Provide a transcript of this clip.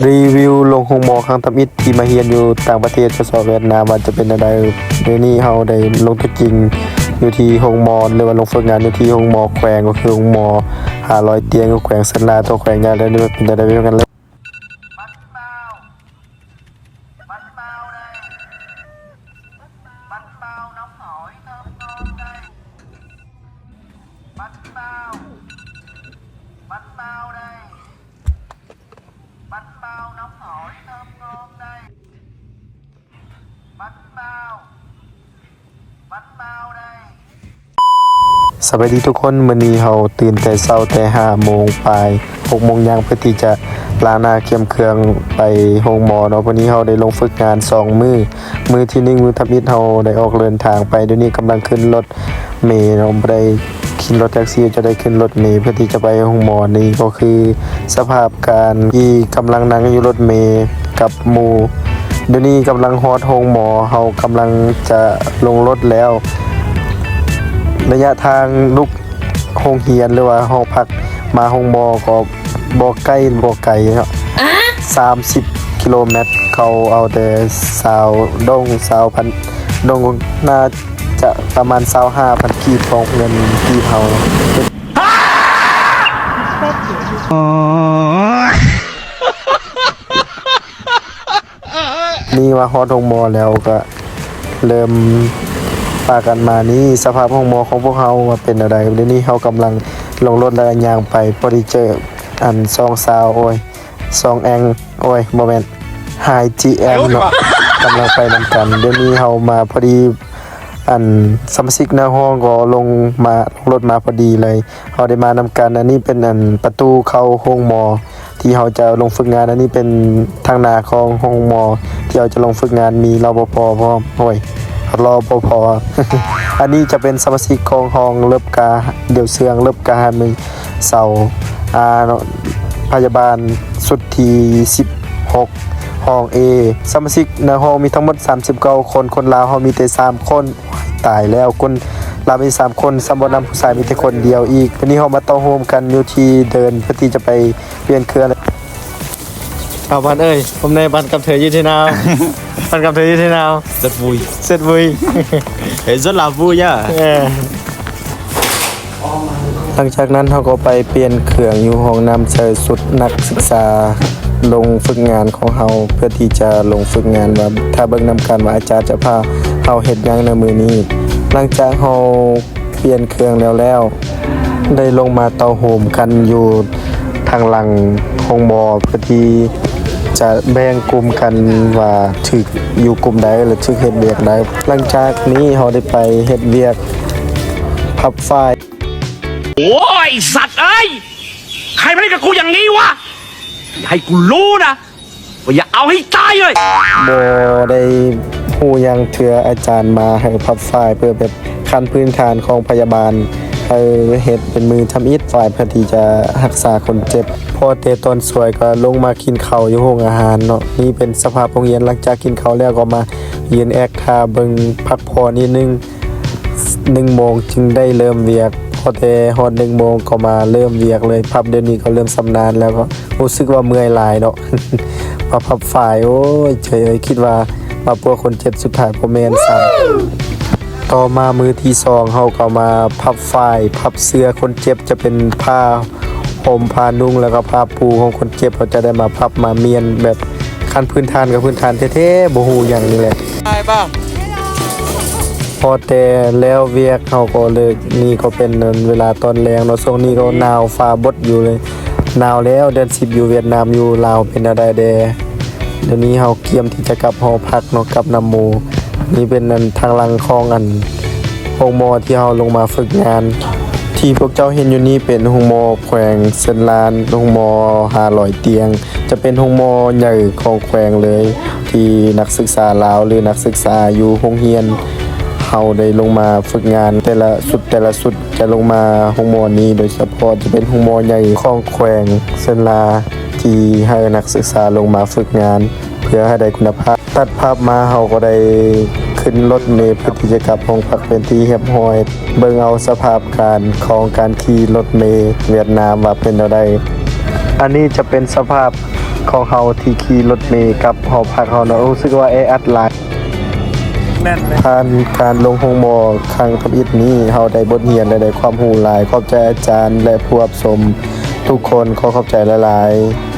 ຣີວິວລົງໂຮງໝໍຄັ້ງທຳອິດທີ່ມາຮຽນຢູ່ຕ່າງປະເທດ ທົດສອບຫວຽດນາມວ່າຈະເປັນແນວໃດ. ດຽວນີ້ເຮົາໄດ້ລົງຕົວຈິງຢູ່ທີ່ໂຮງໝໍ ຫຼືວ່າລົງຝຶກງານຢູ່ທີ່ໂຮງໝໍແຂວງ ກໍຄືໂຮງໝໍຫ້າຮ້ອຍຕຽງ ຢູ່ແຂວງເຊີນລາ ຕົວແຂວງໃຫຍ່ ແລ້ວນີ້ເປັນແນວໃດ ໄປເບິ່ງກັນເລີຍ. Bánh bao, bánh bao đây. Bánh bao nóng hổi thơm ngon đây. Bánh bao, bánh bao đây. Bánh bao nóng hổi thơm ngon đây. Bánh bao, bánh bao đây. ສະບາຍດີທຸກຄົນ, ມື້ນີ້ເຮົາຕື່ນແຕ່ເຊົ້າແຕ່ຫ້າໂມງປາຍ ຫົກໂມງຍ່າງ ເພື່ອທີ່ຈະລ້າງໜ້າກຽມເຄື່ອງໄປໂຮງໝໍເນາະ. ມື້ນີ້ເຮົາໄດ້ລົງຝຶກງານສອງມື້ ມື້ທີໜຶ່ງ ມື້ທຳອິດເຮົາໄດ້ອອກເດີນທາງໄປ. ດຽວນີ້ກຳລັງຂຶ້ນລົດເມເນາະ, ບໍ່ໄດ້ຂີ່ລົດແທັກຊີ ຈະໄດ້ຂຶ້ນລົດເມເພື່ອທີ່ຈະໄປໂຮງໝໍ. ນີ້ກໍຄືສະພາບການທີ່ກຳລັງນັ່ງຢູ່ລົດເມກັບໝູ່. ດຽວນີ້ກຳລັງຮອດໂຮງໝໍ, ເຮົາກຳລັງຈະລົງລົດແລ້ວ. ໄລຍະທາງລຸກໂຮງຮຽນ ຫຼືວ່າຫໍພັກມາໂຮງໝໍກໍບໍ່ໃກ້ບໍ່ໄກເນາະ, ສາມສິບກິໂລແມັດ. ເຂົາເອົາແຕ່ຊາວດົງ ຊາວພັນດົງ ໜ້າຈະປະມານຊາວຫ້າພັນກີບ ຂອງເງິນກີບເຮົາ. ນີ້ວ່າຮອດໂຮງໝໍແລ້ວກໍເລີ່ມພາກັນມາ. ນີ້ສະພາບໂຮງໝໍຂອງພວກເຮົາວ່າເປັນແນວໃດ. ດຽວນີ້ເຮົາກຳລັງລົງລົດແລ້ວຍ່າງໄປ, ພໍດີເຈີອັນສອງສາວ ໂອ້ຍ ສອງແອງ ໂອ້ຍ ບໍ່ແມ່ນ Hi G M ເນາະ, ກຳລັງໄປນຳກັນ. ດຽວນີ້ເຮົາມາພໍດີ ອັນສະມາຊິກໃນຫ້ອງກໍລົງມາ ລົງລົດມາພໍດີເລີຍ. ເຮົາໄດ້ມານຳກັນ. ອັນນີ້ເປັນອັນປະຕູເຂົ້າໂຮງໝໍທີ່ເຮົາຈະລົງຝຶກງານ. ອັນນີ້ເປັນທາງໜ້າຂອງໂຮງໝໍທີ່ເຮົາຈະລົງຝຶກງານ, ມີ ລປພ ພ້ອມ. ໂອ້ຍ ລປພ ອັນນີ້ຈະເປັນສະມາຊິກຂອງຫ້ອງເລິບກາ ດຽວເຊື່ອງເລິບກາ ມີເສົາ ອາ ພະຍາບານຊຸດທີສິບຫົກ ຫ້ອງ A. ສະມາຊິກໃນຫ້ອງມີທັງໝົດສາມສິບເກົ້າຄົນ, ຄົນລາວເຮົາມີແຕ່ສາມຄົນ. ຕາຍແລ້ວ, ຄົນລາວມີສາມຄົນ ຊ້ຳບໍ່ນຳຜູ້ຊາຍມີແຕ່ຄົນດຽວອີກ. ວັນນີ້ເຮົາມາເຕົ້າໂຮມກັນຢູ່ທີ່ເດີ່ນ ເພື່ອທີ່ຈະໄປປ່ຽນເຄື່ອງ. ເອົາ ບານເອີຍ ຜົມແນ່ ບານກັບເທີຢູ່ທີ່ນາວ ບານກັບເທີຢູ່ທີ່ນາວ Rất vui. ເສັດວຸຍ Ê, rất là vui nhá. ເອີ ຫຼັງຈາກນັ້ນເຮົາກໍໄປປ່ຽນເຄື່ອງຢູ່ຫ້ອງນ້ຳ ໃສ່ຊຸດນັກສຶກສາລົງຝຶກງານຂອງເຮົາ ເພື່ອທີ່ຈະລົງຝຶກງານ ວ່າຖ້າເບິ່ງນຳກັນວ່າອາຈານຈະພາເຮົາເຮັດຫຍັງໃນມື້ນີ້. ຫຼັງຈາກເຮົາປ່ຽນເຄື່ອງແລ້ວໆ ໄດ້ລົງມາເຕົ້າໂຮມກັນຢູ່ທາງຫຼັງໂຮງໝໍ ເພື່ອທີ່ຈະແບ່ງກຸ່ມກັນວ່າຖືກຢູ່ກຸ່ມໃດ ແລະ ຖືກເຮັດວຽກໃດ. ຫຼັງຈາກນີ້ເຮົາໄດ້ໄປເຮັດວຽກພັບຝ້າຍ. ໂອ້ຍ ໄອ້ສັດເອີຍ ໃຄມາເຮັດກັບກູຢ່າງນີ້ວະ ຢ່າໃຫ້ກູຮູ້ນະ ວ່າຢ່າເອົາໃຫ້ຕາຍເລີຍ. ບໍ່ໄດ້ຮູ້ຫຍັງເທື່ອ, ອາຈານມາໃຫ້ພັບຝ້າຍເພື່ອແບບຂັ້ນພື້ນຖານຂອງພະຍາບານ ໃຫ້ເຮັດເປັນມື້ທຳອິດຝ້າຍ ເພື່ອທີ່ຈະຮັກສາຄົນເຈັບ. ພໍແຕ່ຕອນສວຍກໍລົງມາກິນເຂົ້າຢູ່ໂຮງອາຫານເນາະ. ນີ້ເປັນສະພາບໂຮງຮຽນ, ຫຼັງຈາກກິນເຂົ້າແລ້ວກໍມາຢືນແອກຖ້າເບິ່ງພັກຜ່ອນນິດໜຶ່ງ. ໜຶ່ງໂມງຈຶ່ງໄດ້ເລີ່ມວຽກ. ພໍແຕ່ຮອດໜຶ່ງໂມງກໍມາເລີ່ມວຽກເລີຍ. ພັບດຽວນີ້ກໍເລີ່ມຊຳນານແລ້ວ, ກໍຮູ້ສຶກວ່າເມື່ອຍຫຼາຍເນາະ. ມາພັບຝ້າຍ, ໂອ້ຍ ເຈີເອີຍ, ຄິດວ່າມາປົວຄົນເຈັບ, ສຸດທ້າຍບໍ່ແມ່ນຊ້ຳ. ຕໍ່ມາມື້ທີສອງ ເຮົາກໍມາພັບຝ້າຍ, ພັບເສື້ອຄົນເຈັບ, ຈະເປັນຜ້າ ຫົ່ມຜ້ານຸ່ງ ແລ້ວກໍຜ້າປູຂອງຄົນເຈັບ ເຮົາຈະໄດ້ມາພັບມາມ້ຽນແບບຂັ້ນພື້ນຖານກັບພື້ນຖານແທ້ໆ ບໍ່ຮູ້ຫຍັງນີ້ແຫຼະ. ພໍແຕ່ແລ້ວວຽກເຮົາກໍເລີກ, ນີ້ກໍເປັນເວລາຕອນແລງເນາະ, ຊ່ວງນີ້ກໍໜາວ ຟ້າບົດຢູ່ເລີຍ. ໜາວແລ້ວ, ເດືອນສິບຢູ່ຫວຽດນາມ, ຢູ່ລາວເປັນແນວໃດແດ່? ດຽວນີ້ເຮົາກຽມທີ່ຈະກັບຫໍພັກເນາະ, ກັບນຳໝູ່. ນີ້ເປັນອັນທາງຫຼັງຂອງອັນໂຮງໝໍທີ່ເຮົາລົງມາຝຶກງານ. ທີ່ພວກເຈົ້າເຫັນຢູ່ນີ້ເປັນໂຮງໝໍແຂວງເຊີນລານ, ໂຮງໝໍຫ້າຮ້ອຍຕຽງ, ຈະເປັນໂຮງໝໍໃຫຍ່ຂອງແຂວງເລີຍ ທີ່ນັກສຶກສາລາວ ຫຼື ນັກສຶກສາຢູ່ໂຮງຮຽນເຮົາໄດ້ລົງມາຝຶກງານ. ແຕ່ລະຊຸດ, ແຕ່ລະຊຸດຈະລົງມາໂຮງໝໍນີ້ໂດຍສະເພາະ, ຈະເປັນໂຮງໝໍໃຫຍ່ຂອງແຂວງເຊີນລາ ທີ່ໃຫ້ນັກສຶກສາລົງມາຝຶກງານເພື່ອໃຫ້ໄດ້ຄຸນນະພາບ. ຕັດພາບມາເຮົາກໍໄດ້ຂຶ້ນລົດເມເພື່ອທີ່ຈະກັບຫ້ອງພັກເປັນທີ່ຮຽບຮ້ອຍ. ເບິ່ງເອົາສະພາບການຂອງການຂີ່ລົດເມຫວຽດນາມວ່າເປັນແນວໃດ. ອັນນີ້ຈະເປັນສະພາບ ຂອງເຮົາທີ່ຂີ່ລົດເມກັບຫໍພັກເຮົາເນາະ ຮູ້ສຶກວ່າແອອັດຫຼາຍ. ແມ່ນເລີຍ. ຜ່ານການລົງໂຮງໝໍຄັ້ງທຳອິດນີ້ ເຮົາໄດ້ບົດຮຽນ ແລະ ໄດ້ຄວາມຮູ້ຫຼາຍ. ຂອບໃຈອາຈານ ແລະ ຜູ້ຮັບຊົມທຸກຄົນ. ຂໍຂອບໃຈຫຼາຍໆ.